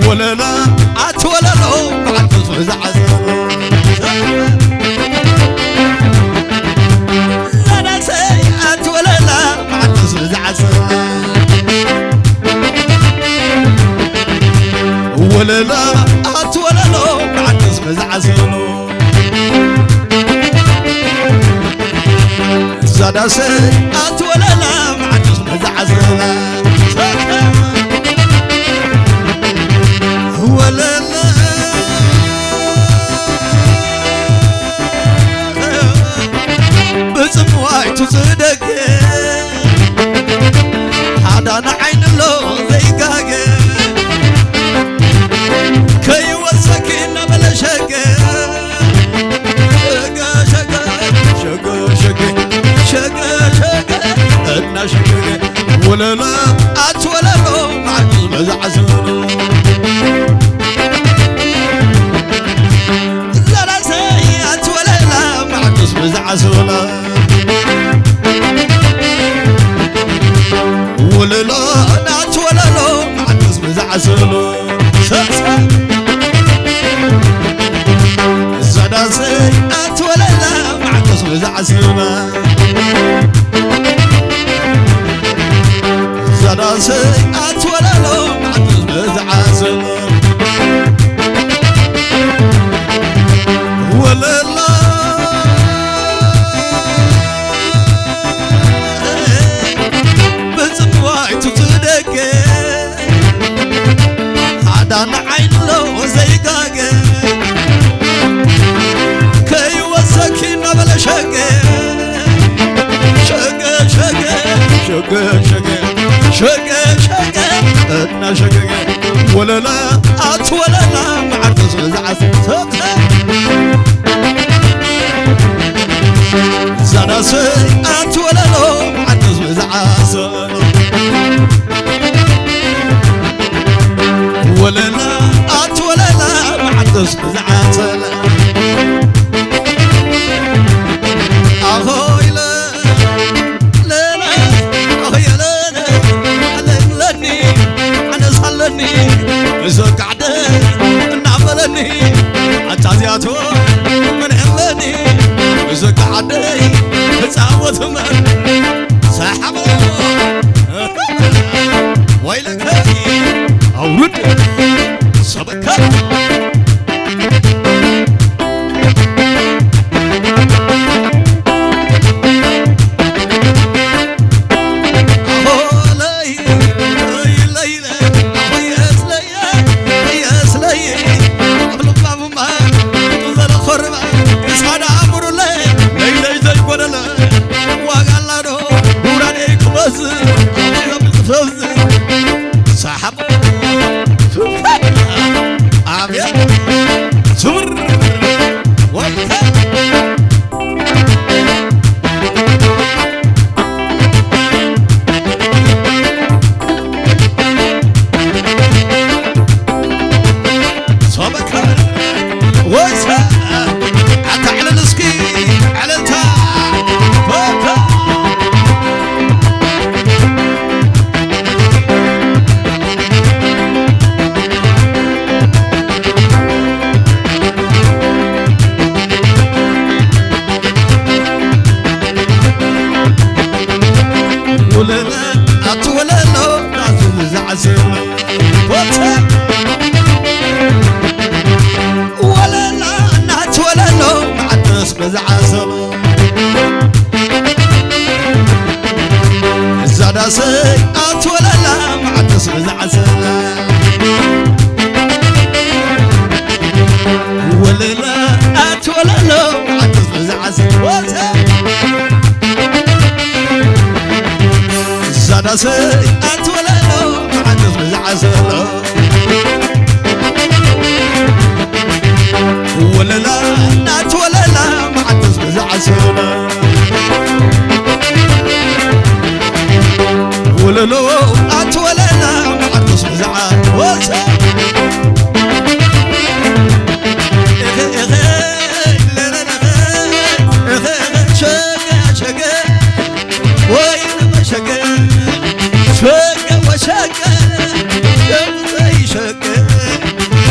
ወለላ ኣቲ ወለሎ መዓልቲ ዝዓዘሎ ዛዳሰይ ኣቲ ወለላ መዓልቲ ዝዓዘሎ ወለላ ኣቲ ወለሎ መዓልቲ ዝዓዘሎ ዛዳሰይ ኣቲ ወለላ መዓልቲ ዝዓዘሎ ወለላ ብጽምዋይ ትጽደገ ሓዳን ዓይንሎ ዘይጋገ ከይወሰኪ እናበለ ሸገ ሸገ ሸገ ሸገ ሸገ ሸገ ሸገ እናሸገገ ወለላ ኣቲ ወለሎ መዓልቲ ዝዓዘሎ ዛዳሰይ ኣቲ ወለላ መዓልቲ ዝዓዘሎ ወለላ ኣቲ ወለሎ መዓልቲ ዝዓዘሎ ዛዳሰይ ኣቲ ወለላ መዓልቲ ዝዓዘሎ ዛዳሰይ ኣቲ ወለሎ መዓልቲ ዝዓዘሎ ወለላ ብጽምዋይ ትጽደገ ሓዳን ዓይንሎ ዘይጋገ ከይወሰኪ እናበለ ሸገ ሸገ ሸገ ሸገ ሸገ ሸገ ሸገ እናሸገገ ወለላ ኣቲ ወለላ መዓልቲ ዝዓዘሎ ዛዳሰይ ኣቲ ወለሎ መዓልቲ ዝዓዘሎ ወለላ ኣቲ ወለላ መዓልቲ ዝዓዘሎ ኣኾይለ ለለ ኣኾየለለ ኣለለኒ ኣነሳለኒ ዘጋዕደ እናበለኒ ኣታ እዚኣቶ መን ኣለኒ ዘጋዕደይ ክፃወት መን ሰሓቦ ወይለከ ኣውርድ ሰበካ ሰሓብ ኣቤት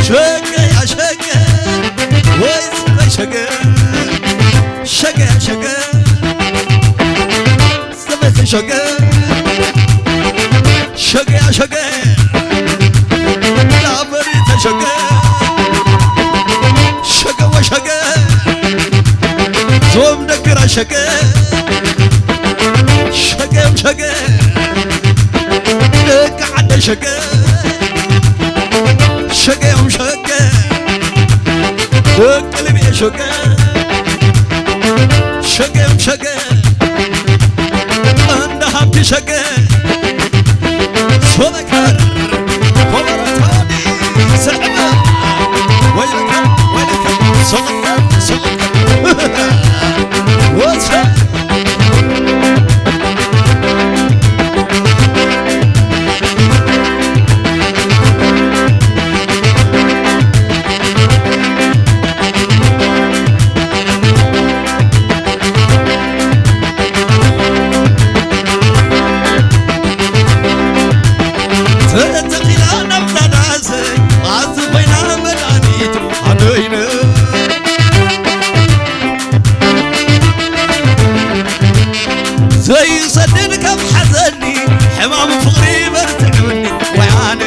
ሸገ ያ ሸገ ወይ ጽበይ ሸገ ሸገ ያ ሸገ ጽበይ ሸገ ሸገ ያ ሸገ ላበሪ ተሸገ ሸገ ወሸገ ዞም ደግራ ሸገ ሸገ ሸገ ደቂ ዓደ ሸገ ሸገዮም ሸገ ደቂ ልቤ ሸገ ሸገዮም ሸገ እንደ ሃብቲ ሸገ ሶበከር ኮበረታኒ ስሕበ ወይለከ ወይለከ ሶበከር ሶበከር ወሰ ተተኺላ ናብታ ዳሰይ ኣዚ ኮይና መድሃኒት ኣደይነ ዘይሰድድ ካብ ሓዘኒ ሕማም ፍቕሪ በርትዑኒ ወያነ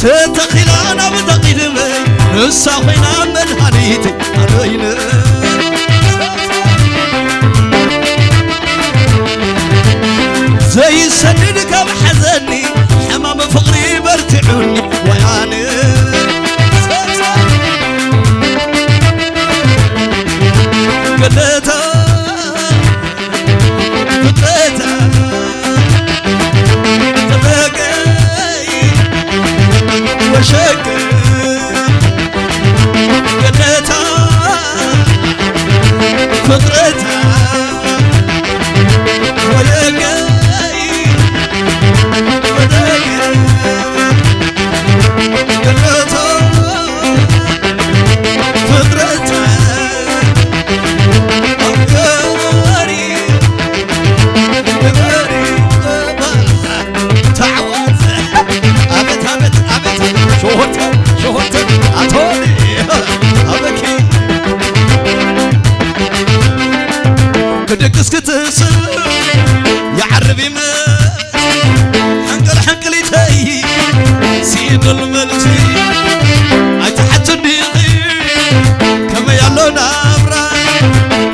ተተኺላ ናብ ተቒድመይ ንሳ ኮይና መድሃኒት ኣደይነ ዘይሰድድ ካብ ሓዘኒ ሕማም ፍቕሪ በርትዑኒ ወያነ ገነታ ፍጥረታ ተበገይ ወሸገ ገነታ ፍጥረታ ወለገይ ወደገ ገነታ ፍጥረታ ኣፍቀሪ ንበሪ እባ ተዓወት። ኣቤት፣ ኣቤት፣ ኣቤት። ሸሆተ፣ ሸሆተ። ኣቶኒ። ኣበኪ። ክድቅስ ክትስእ ይዓርብ ይመ- ሕንቅል ሕንቅሊተይ ሲእንሉ መልሲ ኣይትሓትን ዲኺ ከመይ ኣሎ ናብራ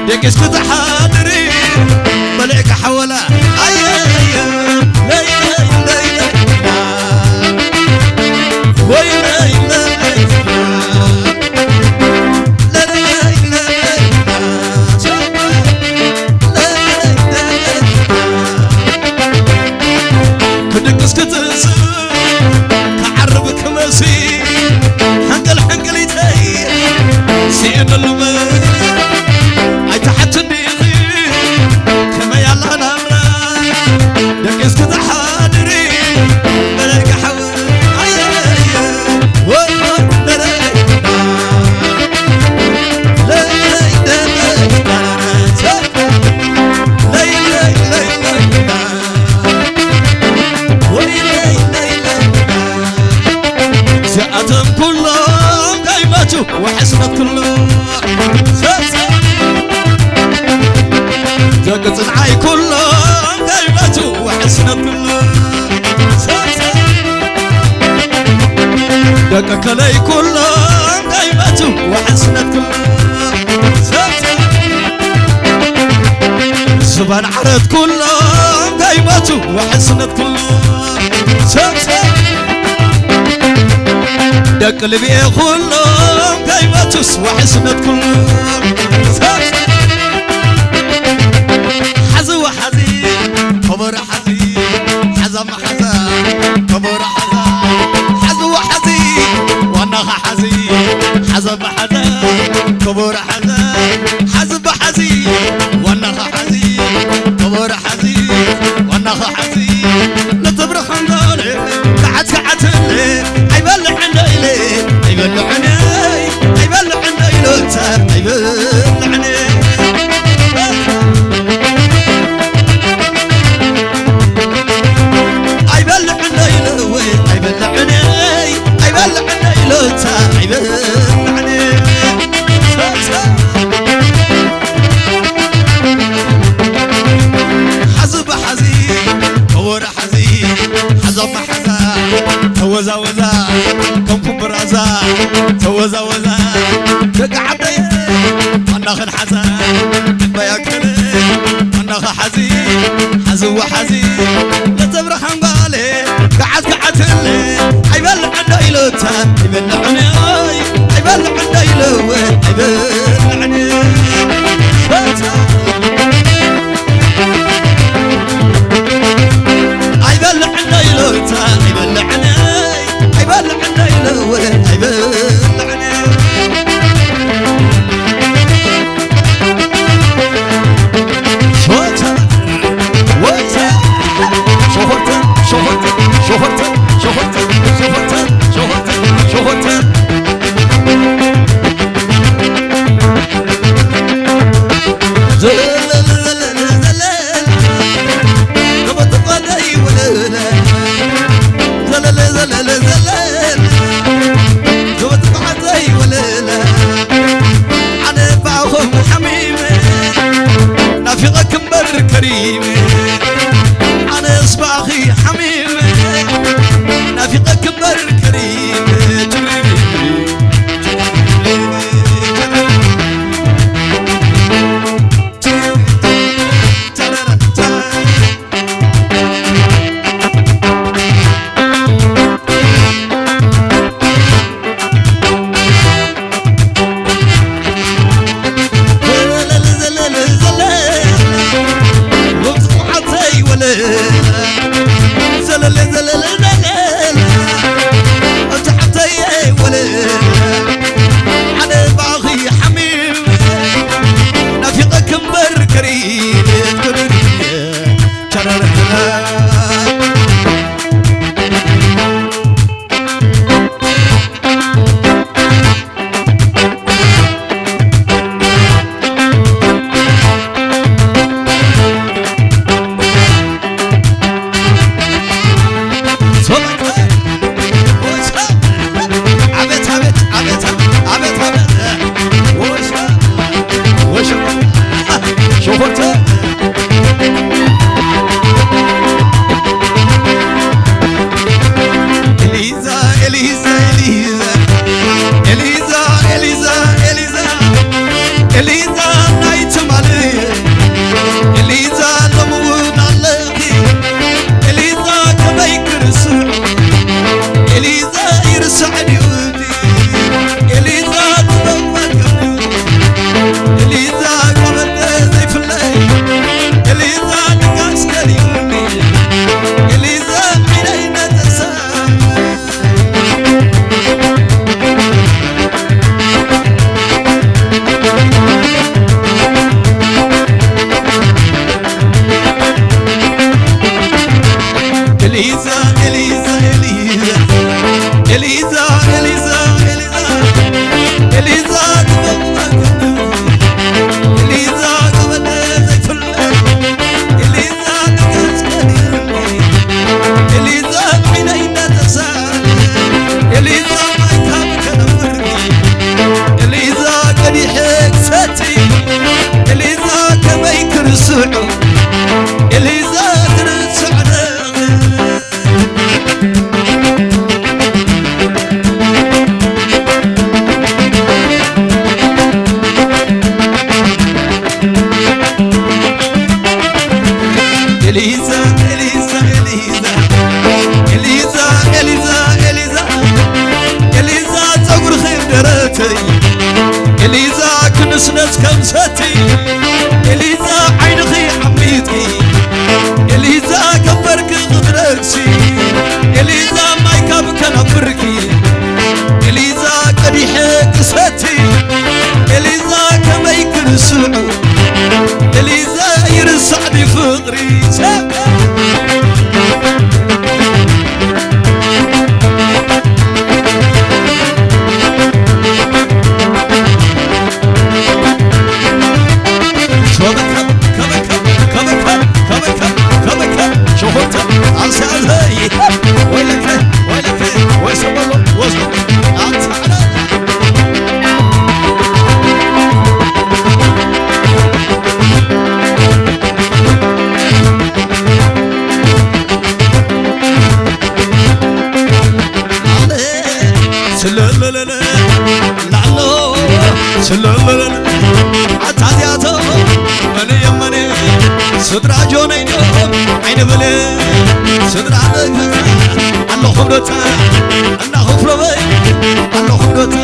ደቂስኪ ትሓድሪ በሊዕካ ሓወላ ኣየ ኣየ ለይ ለይ ለይ ለይ ወይ ለይ ለይ ለይ ለይ ለይ ክድቅስ ክትስእ ክዓርብ ክመሲ ሕንቅል ሕንቅሊተይ ስኢንሉ መስ ኣይትሓትን ዲኺ ከመይ ኣላ ናብራ ደቂስ ክትሓድሪ በለካ ሓወ ኣየየ ወ ለለይ ለለይ ለለይ ለለይ ለለይ ለለይ እዚኣቶም ኩሎም ከይመቱ ውሕስነት ኩሎም ደቂ ጽንዓይ ኩሎም ከይመቱ ውሕስነት ኩሎም ደቂ ከለይ ኩሎም ከይመቱ ውሕስነት ኩሎም ዝባን ዓረት ኩሎም ከይመቱ ውሕስነት ኩሎም ሰብ ሰብ ደቂ ልብኤ ኩሎም ከይመቱስ ውሕስነት ኩሎም ሰብ ሰብ ሓዚ ወሓዚ ከበሮ ሓዚ ሓዛ መሓዛ ከበሮ ሓዛ ሓዚ ወሓዚ ዋናኻ ሓዚ ሓዛ መሓዛ ከበሮ ሓዚ ሓዚ ብሓዚ ዋናኻ ሓዚ ከበሮ ሓዚ ዋናኻ ሓዚ ንትብርኽ እንዶለ ከዓት ከዓትለ ኣይበልዕ እንዶ ኢለ ኣይበልዕን ኣይበልዕ እንዶ ኢሎታ ኣይበልዕን ኣኽን ሓዛ ባያክል ኣናኻ ሓዚ ሓዝዋ ሓዚ ለተብርሃን ጓሌ ገዓት ገዓትለ ኣይበልዕ እንዶ ኢሉታ ኣይበልዕን ኣይበልዕ እንዶ ኢሉ ኣይበልዕን ኣይበልዕ እንዶ ኢሉታ ኣይበልዕን ኣይበልዕ እንዶ ኢሉ ኣይበልዕን ሾታ ወታ ሾኾርተ ሾኾርተ ሾኾርተ ሾኾርተ ሾኾርተ ሾኾርተ ሾኾርተ ዘለለ ዘለለ ዘለለ ከበጥቋደይ ወለለ ዘለለ ዘለለ ዘለለ ከበጥቋደይ ወለለ ኣነ ባኹም ሓሚመ ናፊቐ ክምበር ከሪመ ኣነስ ባኺ ሓሚመ ናፊቐ ክምበር ከሪመ ስድራ ኣለኹም ዶታ እናኽፍሎበይ ኣለኹም ዶታ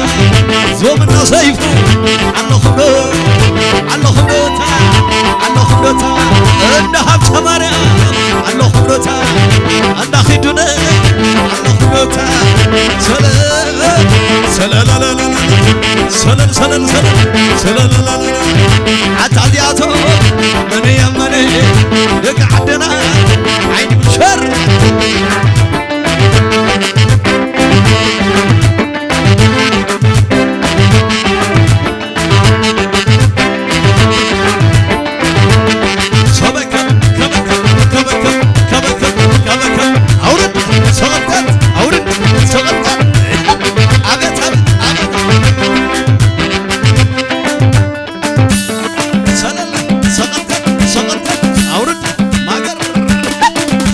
ዞምና ሰይፉ ኣለኹም ዶ ኣለኹም ዶታ ኣለኹም ዶታ እንዳ ሃብተ ማርያም ኣለኹም ዶታ እንዳ ኺዱነ ኣለኹም ዶታ ሰለ ሰለለለለለ ሰለል ሰለል ሰለል ሰለለለለ ኣታ እዚኣቶም መን እዮም መን ደቂ ዓድና ዓይኒ ብሸር ሰበከ ከበከ ከበከ ከበከ ከበከ ኣውርድ ሰቐቀት ኣውርድ ሰቐቀት ኣቤት ኣቤት ኣቤት ሰለል ሰቐቀት ሰቐቀት ኣውርድ ማገር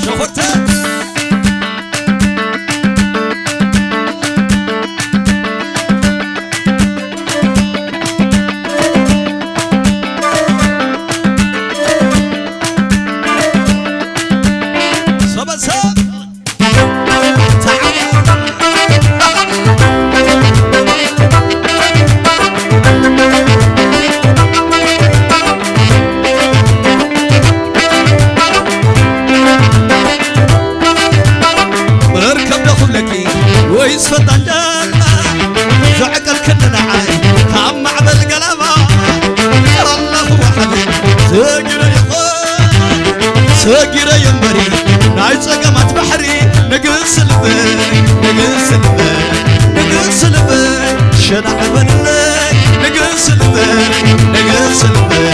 ሸኾተ ሰበሰብ መርከብ ዶ ክብለኪ ወይስ ፈጣን ጃልባ ዘዕቀልክኒ ንዓይ ካብ ማዕበል ገላባ ኣለኹ ወሓዚ ሰጊረ ይኾን ሰጊረ የንበሪ ናይ ጸገማት ባሕሪ ንግስ ልበይ ንግስ ልበይ ንግስ ልበይ ሸናዕ በልለይ ንግስ ልበይ ንግስ ልበይ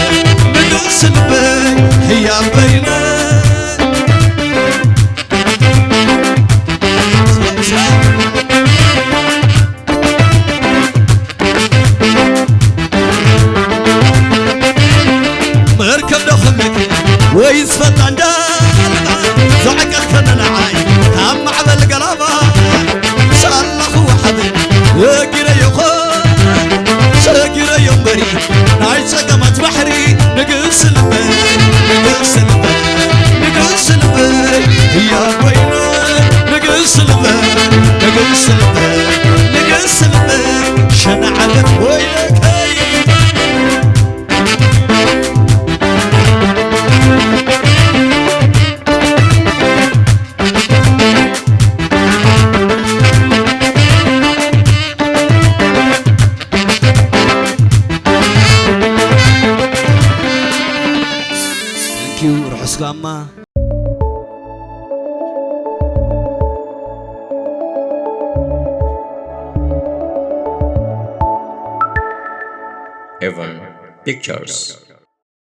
ንግስ ልበይ ህያብ በይነይ መርከብ ዶ ክብለኪ ወይስ ፈጣን ጃልባ ዘዕቀልከኒ ንዓይ ካብ ማዕበል ገላባ ሳላኹ ወሓዚ ሰጊረ ይኾን ሰጊረ እምበሪ ናይ ጸገማት ባሕሪ ንግስ ልበይ ንግስ ልበይ ንግስ ልበይ ህያብ በይነይ ንግስ ልበይ ንግስ ልበይ ንግስ ልበይ ሸናዓለት ወይለከይ Thank you ርሑስ ጋማ Evan Pictures